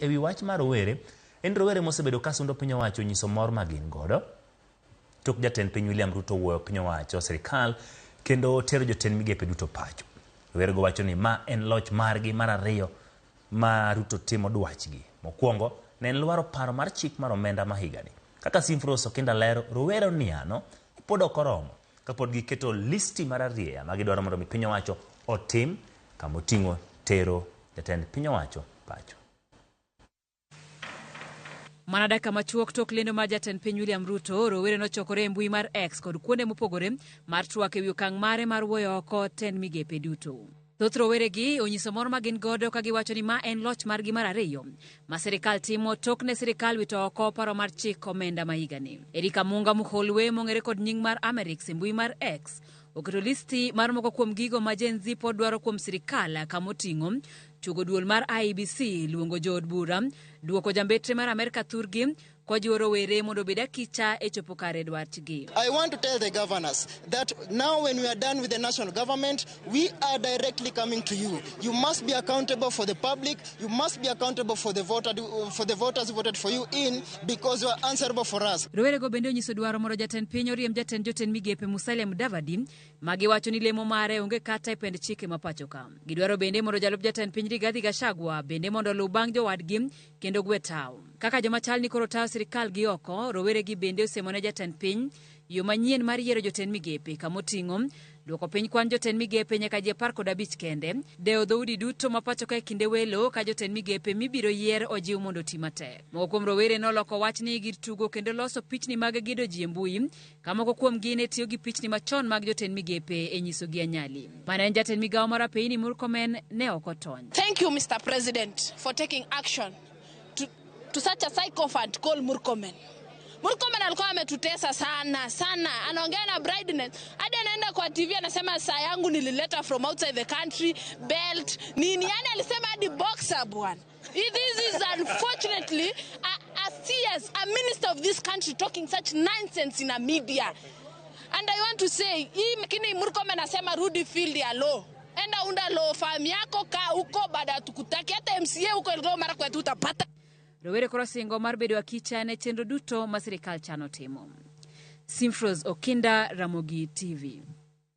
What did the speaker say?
E wi wach mar rowere, en rowere mosebedo ka sundo piny owacho nyiso mor ma gin godo tok jatend piny William Ruto wuoyo piny owacho sirikal kendo tero jotend migepe duto pacho. Rowerego wacho ni ma en loch margi mar ariyo ma Ruto timo dwachgi. Mokwongo ne en lwaro paro mar chik mar omenda ma higani. Kaka Simfros Okinda lero, rowere oniano pod ok oromo kapod giketo listi mar arieya ma gidwaro mondo mi piny owacho otim kama oting'o tero jatend piny owacho pacho. Mana dakika machuok tok lendo mar jatend piny William Ruto, rowere nochokore e mbui mar X kod kuonde mopogore mar twak ewi okang' mare mar wuoyo oko tend migepe duto. Thoth roweregi onyiso mor ma gin godo ka giwacho ni ma en loch margi mar ariyo ma sirikal timo tok ne sirikal wito oko paro mar chik omenda ma higani. Erika Munga Muholwe mong'ere kod nying mar Amerix e mbui mar X oketo listi mar moko kuom gigo ma Gen Z pod dwaro kuom sirikal kamoting'o chugo duol mar IEBC, luongo jood bura, duoko jambetre mar Amerka thurgi, kojiwo rowere mondo obed akicha e chopo kare dwachgi. I want to tell the governors that now when we are done with the national government, we are directly coming to you. You must be accountable for the public. You must be accountable for the voter, for the voters who voted for you in because you are answerable for us. Rowerego bende onyiso dwaro mondo jatend piny oriemb jatend jotend migepe Musalia Mudavadi ma giwacho ni lemo mare onge kata e pend chike ma pacho ka. Gidwaro bende mondo jalup jatend piny Rigathi Gachagua bende mondo oluw bang' jowadgi kendo gwe tawo. Kaka joma chal ni koro tayo sirikal gi oko, roweregi bende osemone jatend piny yo manyien mar yiero jotend migepe kamoting'o duoko piny kwan jotend migepe nyaka ji 15 kende, dewo dhoudi duto ma pacho ka e kinde welo ka jotend migepe mibiro yier ojiw mondo oti matek. Moko kuom rowere noloko wachni gir tugo kendo loso pichni mag gedo ji e mbui ka moko kuomgi ne tiyo gi pichni machon mag jotend migepe e nyisogi anyali. Mane en jatend migawo mar apeyini Murkomen ne ok otony. Thank you, Mr. President, for taking action to such a sycophant called Murkomen. Murkomen alikuwa ametutesa sana sana, anaongea na brightness hadi anaenda kwa TV anasema saa yangu nilileta from outside the country, belt nini, yani alisema hadi boxer bwana. This is unfortunately a CS, a minister of this country talking such nonsense in a media. And I want to say, hii lakini Murkomen anasema rudi field ya law. Enda unda law firm yako, kaa huko, baada tukutaki hata MCA huko Elgeyo Marakwet utapata. Rowere koro singo mar bedo akicha ne chenro duto ma sirikal chano timo. Simfros Okinda, Ramogi TV.